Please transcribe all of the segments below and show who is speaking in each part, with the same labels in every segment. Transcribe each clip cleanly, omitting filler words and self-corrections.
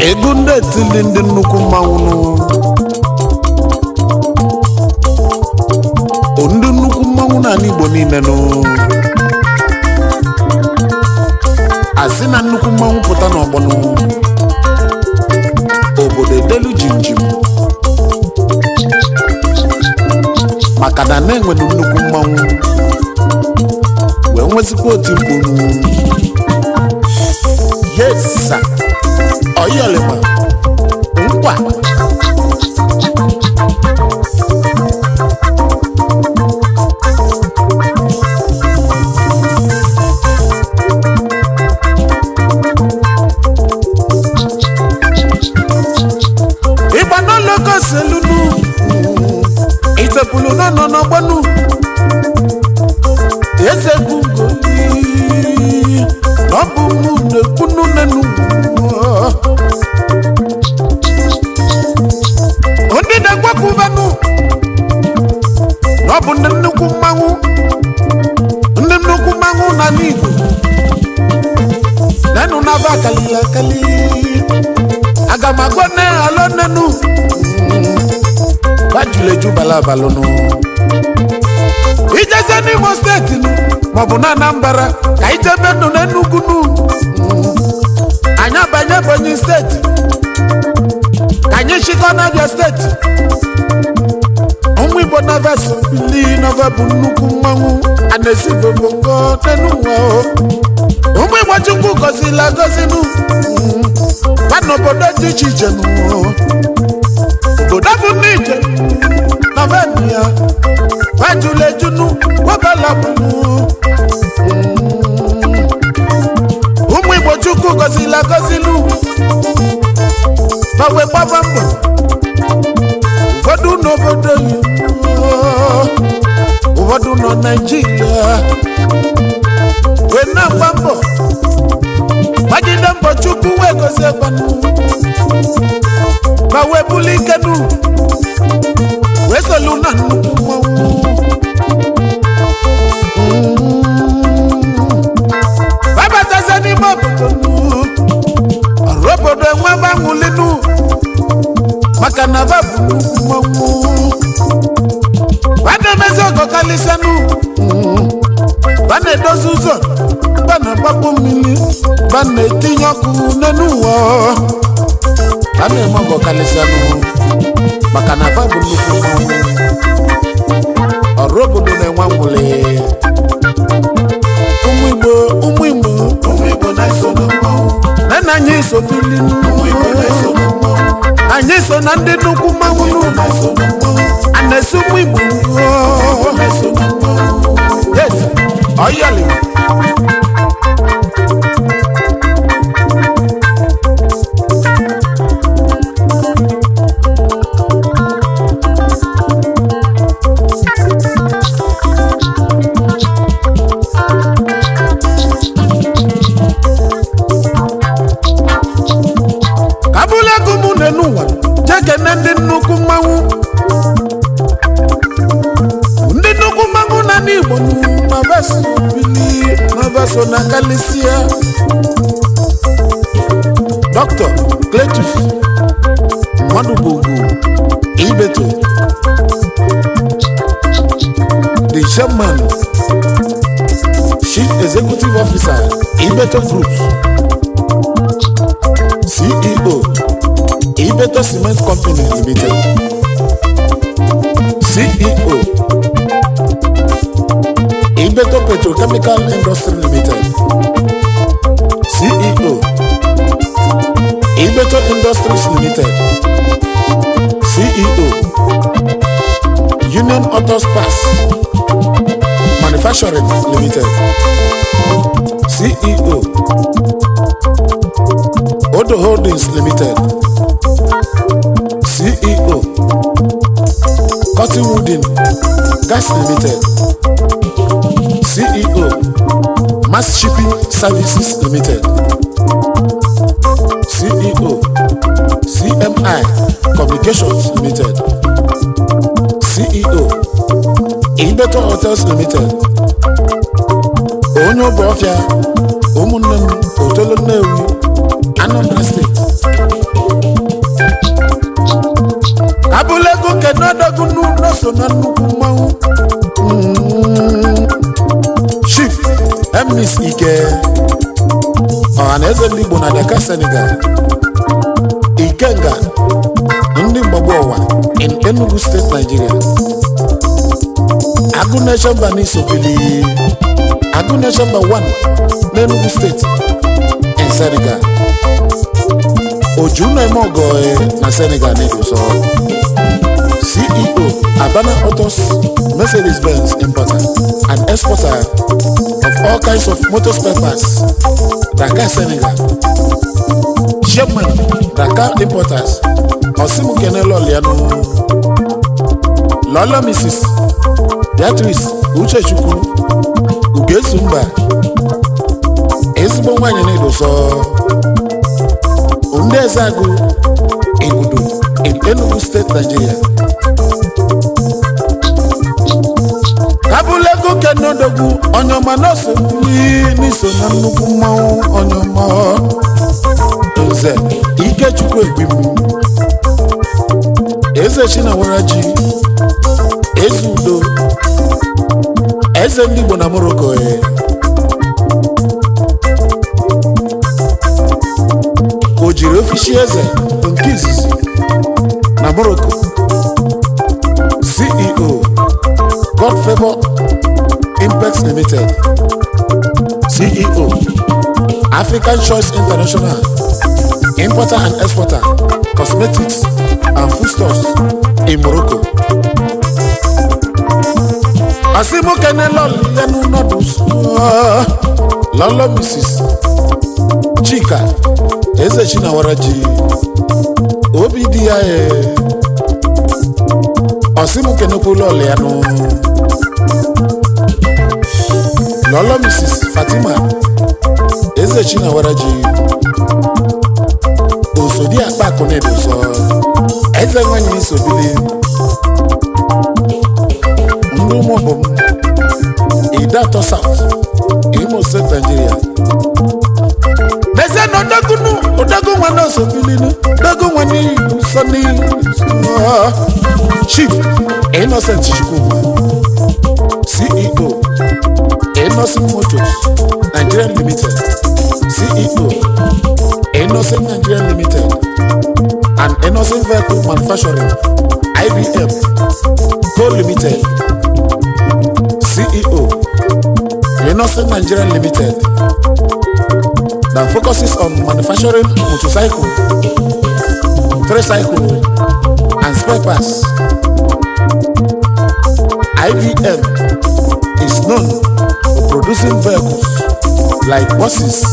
Speaker 1: Egwu ndị etili ndị nnukwu mmanwụ nụ. O ndị nnukwu mmanwụ n'ala Igbo niile nụ. Asị na nnukwu mmanwụ pụta n'ọgbọ nụ. Obodo edelu jimjim. Maka na na-enwelu nnukwu mmanwụ wee nwezikwa oti mkpu nụ. Yes sir. Ọyọlịma nkwa. Ịgba n'olokoselunu itepulu n'ọnọ n'ọgbọnụ ezegwugoli na ọ bụ mụ na-ekwunu nenu. Ndị na-egwekwuvenụ na ọ bụ ndị nnukwu mmanwụ, ndị nnukwu mmanwụ n'ala Igbo nenu na-aba akali akali aga m agwa nne alọ nnenu bajuleju balabalụnụ ijeze n'Imo steeti nụ maọbụ na Anambra ka ijebe nụ n'Enugu nụ, anyị abanye Ebonyi steeti ka anyị chịkọ n'Abia steeti. Ụmụ Igbo nọves bili nọve bụ nnukwu mmanwụ a na-esi gbogbo n'enu ụwa o. Ụmụ Igbo Chukwu gọzila gọzinụ ha n'obodo dị iche iche nụ. Obodo bụ n'ije nọvenụ ya bajula ejunu webela gbunu. Ụmụ Igbo Chukwu gọzila gọzinụ ma wee gbaba mbọ ụfọdụ n'obodo oyibo, ụfọdụ nọ Naijiria wee na-agba mbọ gbagide mbọ Chukwu wee gozie gbanụ ma wee buli ikenu wee solu na nnukwu mmanwụ. Babatazie n'ime obodo nụ, ọrụ obodo enwe gbanwulinu maka na ba bụ nnukwu mmanwụ. Ba na-emezi ọgọ kalịsịanụ, ba na-edozi ụzọ, ba na-agbapụ mmiri, ba na-etinye ọkụ n'elu ụwa. Ba na-eme ọgọ kalịsịanụ maka na ba bụ nnukwu mmanwụ. Ọrụ obodo na-enwe anwụlị. Ụmụ Igbo, ụmụ Igbo,
Speaker 2: Ụmụ Igbo na-eso na mmanwụ.
Speaker 1: na nna anyị so bili.
Speaker 2: Ụmụ Igbo na-eso na mmanwụ.
Speaker 1: Anyị so na ndị nnukwu mmanwụ nụ.
Speaker 2: Na-eso na mmanwụ.
Speaker 1: A na-esi ụmụ Igbo.
Speaker 2: Na-eso na mmanwụ.
Speaker 1: Yes, ọyọlị. Kabụla ego mụ na n'ụwa jee kene ndị nnukwu mmanwụ, ndị nnukwu mmanwụ na n'Igbo ma veso bili ma veso na kalisia. Dr. Cletus Mmadụbugwu Ibeto, the chairman, chief executive officer, Ibeto Group, CEO, Ibeto Cement Company Limited, CEO, Ibeto Petrochemical Industry Limited, CEO, Ibeto Industries Limited, CEO, Union Autos Parts Manufacturing Limited, CEO, Odo Holdings Limited, CEO, Cotton Woodin Gas Limited, CEO, Mass Shipping Services Limited, CEO, CM MI Communications Limited, CEO, Ibeto Hotels Limited, onye ọbụọfịa, ụmụnne m, Otolo, Nnewi, Anambra Steeti. Abụlego kenodogunu n'oso na nnukwu mmanwụ. Chief Emis Ike, Ọhaneze ndị Igbo na Dakar, Senegal, Ikenga ndị mgbagbu ọwa in Enugu State, Nigeria. Agụnechemba n'isobili Agụnechemba 1 n'Enugu State in Senegal. Oju na-eme ọgọ na Senegal na-edozo. CEO, Abana Autos, Mercedes-Benz importer and exporter of all kinds of motor spare parts, Dakar, Senegal. Chairman, Dakar Importers. Osimukene Lolianu, Lola Mrs. Beatrice Uchechukwu Ugesumba, ezigbo nwanyị na-edozo ndị Ezeagụ Igbudu in Enugu State, Nigeria. Kabulego kenodogwu, onyeọma nọọsụ n'iso na nnukwu mmanwụ. Onyeọma, Nze Ikechukwu Egbim, Eze Chinawara ji, Eze Udo, Eze ndị Igbo na Morocco. O jiri ofishi eze nke izizi na Morocco. CEO, God Favor Impex Limited, CEO, African Choice International, importer and exporter cosmetics and foodstuffs in Morocco. Asimokene lọlịyanu nọdụs, Lọlọ Mrs. Chika Eze Chinawara ji, obi dị ya. Ọsịmụkenekwu lọlịyanụ, Lọlọ Mrs. Fatima Eze Chinawara ji, osodi akpa akụ na-edozo, eze nwanyị isobili ndị ụmụbụm, Idatọ South, Imo State, Nigeria. N'ezie na odogunu, odogu nwa na osobilinu, odogu nwa n'ihu sọ n'ihu. Chief Innocent Chukwuma, CEO, Innocent Motors Nigeria Limited, CEO, Innocent Nigeria Limited and Innocent Vehicle Manufacturing IVM Co Limited, CEO, Innocent Nigeria Limited that focuses on manufacturing motorcycle, tricycle, and spare parts. IVM is known for producing vehicles like buses,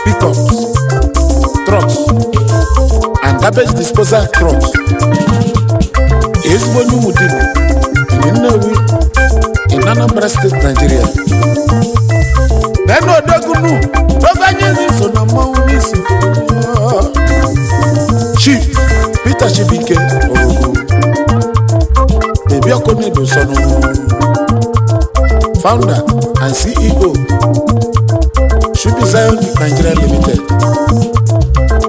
Speaker 1: pickups, trucks, and garbage disposal trucks. Ezigbo onye Umudim in Nnewi in Anambra State, Nigeria. Nenu Odogunu, Doganye so na mmanwụ n'isi. Chief Peter Chibike Orogu, Ebioko Sonu, founder and CEO, Shubi Zion Nigeria Limited,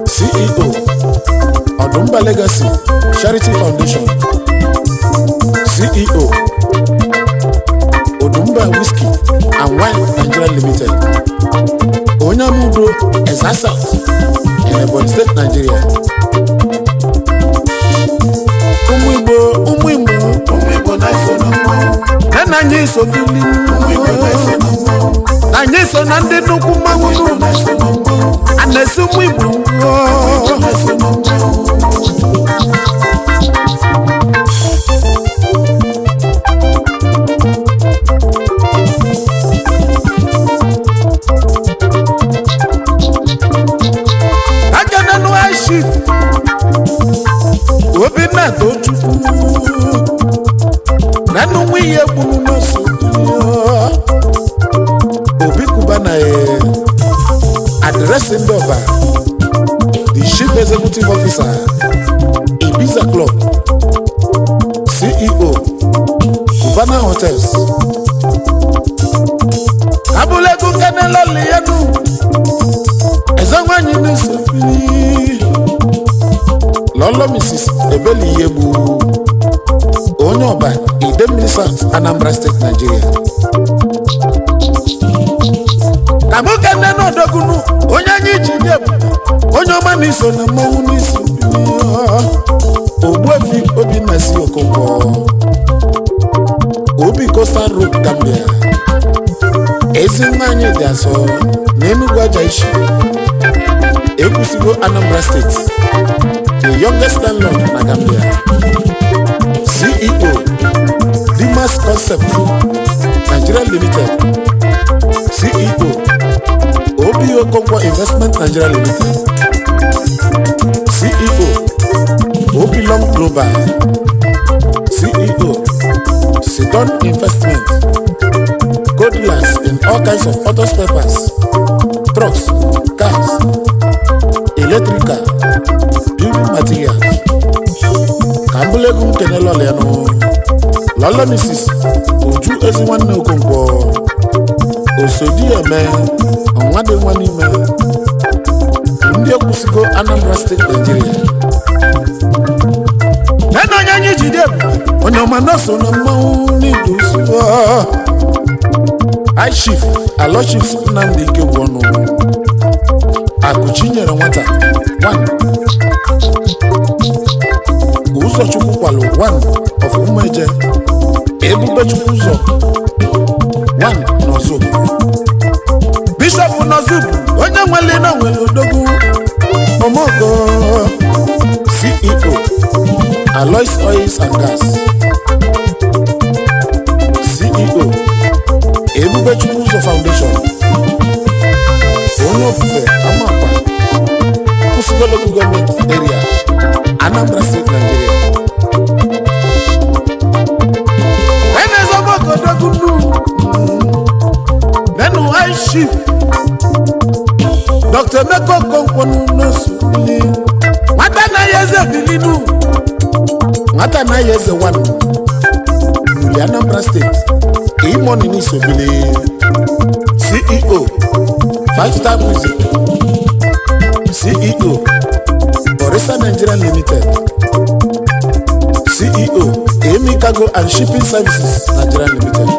Speaker 1: CEO, Odumba Legacy Charity Foundation, CEO, Odumba Whiskey and Wine Nigeria Limited, Onyamudo Ezza South in Ebonyi State, Nigeria. Ụmụ Igbo, ụmụ Igbo,
Speaker 2: Ụmụ Igbo na-eso na mmanwụ.
Speaker 1: Na anyị so bili.
Speaker 2: Ụmụ Igbo na-eso na mmanwụ.
Speaker 1: Na anyị so na ndị nnukwu mmanwụ.
Speaker 2: Igbo na-eso na mmanwụ.
Speaker 1: A na-esi ụmụ Igbo.
Speaker 2: Igbo na-eso na mmanwụ.
Speaker 1: Akananu Ashif Obinna Tochukwu, nanu nwunye gburu n'ọsọ, Obi Kubana, address ndị ọba, Hotels. Abúlégún kẹ́nẹ́lọ́lì ẹnu ẹ̀sán wáyé ní sọ́fìlì lọ́lọ́ Mrs. Ebeli Yegbu, onye ọba, Idemili South, Anambra State, Nigeria. Kàmúkẹ́nẹ́ náà dọ́gúnú onye anyị ji dị ebube, onye ọma na-iso na mmọnwụ n'iso. Ogbuefi Obinna si Okonkwo, Obi Coastal Road, Gambia. Ezi nwa anyị dị asọ na Enugu Aja Ishi, Ekwusigo, Anambra State, the youngest landlord na Gambia. CEO, Dimas Concept Nigeria Limited. CEO, Obi Okonkwo Investment Nigeria Limited. CEO, Obilong Global. CEO, Sidon Investment, co-dealers in all kinds of auto spare parts, trucks, cars, electrical, building materials. Ka m bụrụ ego m kene lọlịanụ, lọlọ Mrs. Uju ezi nwanne Okonkwo, osodi eme ọnwa dị nwa n'ime ndị Ekwusigo, Anambra State, Nigeria. Nene onye anyị jide ebube, onye ọma nọọsụ na mmanwụ n'idu. High Chief Aloysius Nnamdi Ikegwu ọnụ, Akụchi nyere nwata one, Ụzọchukwu kwalụ one of Umeje, Ebubechukwu ụzọ one n'Ọzụbụ, Bishọp n'Ọzụbụ, onye nwere na nwere odogwu Omogo. CEO, Alois Oils and Gas. CEO, Ebubechukwu ụzọ Foundation. Onye ofufe Amakwa, Ekwusigo Local Government Area, Anambra State, Nigeria. Enezomogodogunu nenu High Chief Dr. Emeka Okonkwo n'osu bili nwata anaghị eze bilinu nwata anaghị eze one n'Uli, Anambra State, Imoni n'isobili. CEO, Five Star Music. CEO, Borisa Nigeria Limited. CEO, Emi Cargo and Shipping Services Nigeria Limited.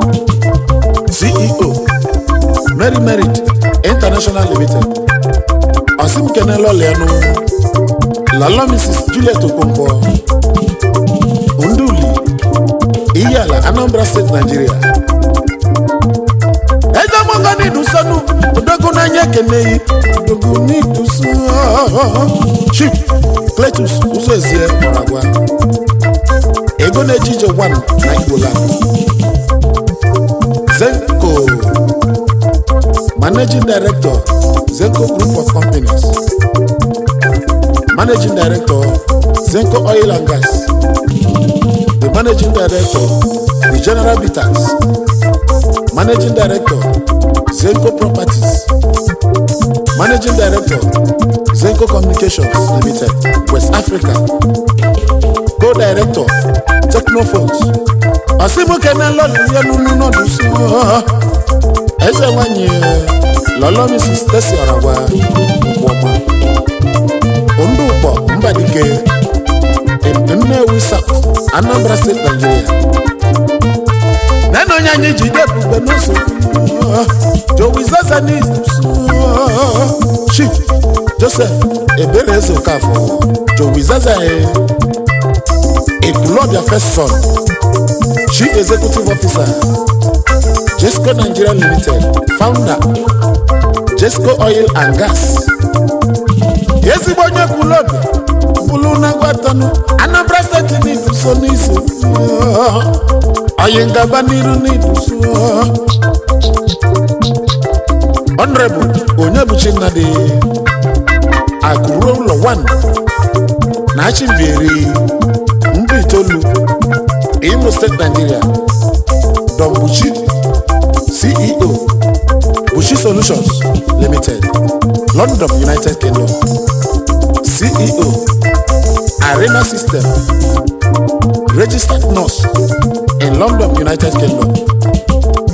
Speaker 1: CEO, Mary Merit International Limited. Osimkene lọlịanụ, Lọlọ Mrs. Juliet Okonkwo, Nduli, Ihiala, Anambra State, Nigeria. Ezemogo n'idusonu odogwu n'anya ekeneyi odogwu n'idusu. Chief Cletus Uzoezie Ọragwa, ego na-eji ije one na Igboland, Zenko. Managing Director, Zenko Group of Companies. Managing Director, Zenko Oil and Gas. The Managing Director, The General Bitters. Managing Director, Zenko Properties. Managing Director, Zenko Communications Limited, West Africa. Co-Director, Technophones. Ọsibukene lọlụ ihe nunu nọdụ so eze nwanyị, Lọlọ Mrs. Tesi Ọragwa Nkwọma, Ndụ Ụkpọ Mbadike in Nnewi South, Anambra State, Nigeria. Nene onye anyị ji debube n'ụsọ Jowi Zazanis, Chief Joseph Ebere Eze Okafor, Jowi Zazae, Ekwulobia First Son. Chief Executive Officer, Jesco Nigeria Limited. Founder, Jesco Oil and Gas. Ezigbo onye Ekwulobia bụlụ na Gwatanụ, Anambra State, n'iduso n'iso oyi ngaba n'iru n'iduso. Honorable Onyebuchi Nnadi, Akụruo ụlọ 1 na Achimbieri, Mba Itoolu, Imo State, Nigeria. Don Buchi. CEO, Buchi Solutions Limited, London, United Kingdom. CEO, Arena System. Registered nurse in London, United Kingdom,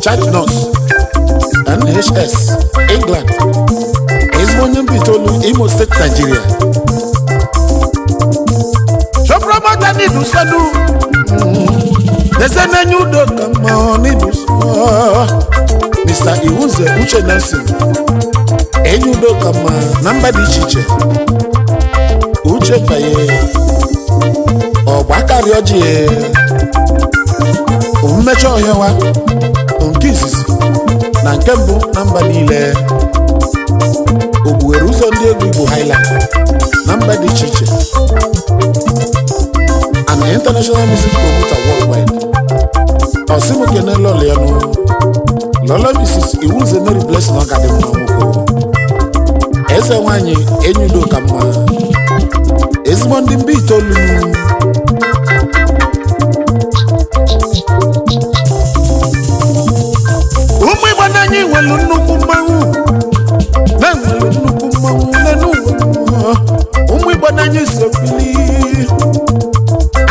Speaker 1: charge nurse, NHS England. Ezigbo onye Mbaitoli, Imo State, Nigeria. Show promoter n'Ibusenu eze na-enye udo ka mma n'Ibuso, Mr. Iwuze Uche Nelson, enyi udo ka mma na mba dị iche iche. Uche baye ọgbakarị ọjị mmecha ọhịawa nke izizi na nke mbụ na mba niile, ogbuwere ụzọ ndị egwu Igbo Highland na mba dị iche iche, an international music promoter worldwide. Ọsịmokene lọlọ ya nụ, lọlọ Mrs. Iwuze Mary Blessing, ọ ga-adị mma nwoke eze nwanyị enyi udo ka mma, ezigbo ndị Mbaitoli. Ụmụ Igbo n'anya nwelu nnukwu mmanwụ, na-enwelu nnukwu mmanwụ n'enu ụwa. Ụmụ Igbo n'anya so bili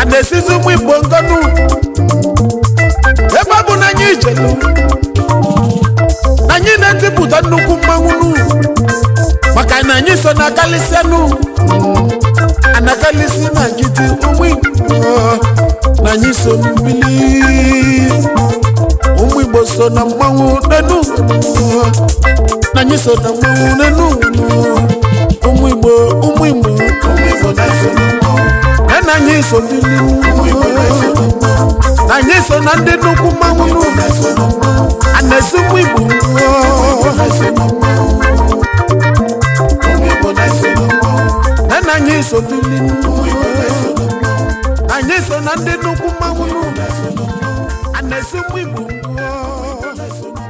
Speaker 1: a na-esizi ụmụ Igbo ngọnụ ebe ọ bụ n'anya ijelu na anyị na-etipụta nnukwu mmanwụ nụ, maka na anyị so na akalịsịanụ anakalịsị na nkịtị. Ụmụ Igbo na anyị so n'ubili, ụmụ Igbo so na mmanwụ n'enu ụwa, na anyị so na mmanwụ n'enu ụwa. Ụmụ Igbo, ụmụ Igbo,
Speaker 2: Ụmụ Igbo na-eso na mmanwụ.
Speaker 1: Na na anyị so bili.
Speaker 2: Ụmụ Igbo na-eso na mmanwụ.
Speaker 1: Na anyị so na ndị nnukwu mmanwụ nụ.
Speaker 2: Na-eso na mmanwụ.
Speaker 1: A na-esi ụmụ Igbo.
Speaker 2: Na-eso na mmanwụ. Ụmụ Igbo na-eso na mmanwụ.
Speaker 1: Na na anyị so bili.
Speaker 2: Ụmụ Igbo na-eso na mmanwụ.
Speaker 1: Na anyị so na ndị nnukwu mmanwụ nụ.
Speaker 2: Na-eso na mmanwụ.
Speaker 1: A na-esi ụmụ Igbo.
Speaker 2: Na-eso na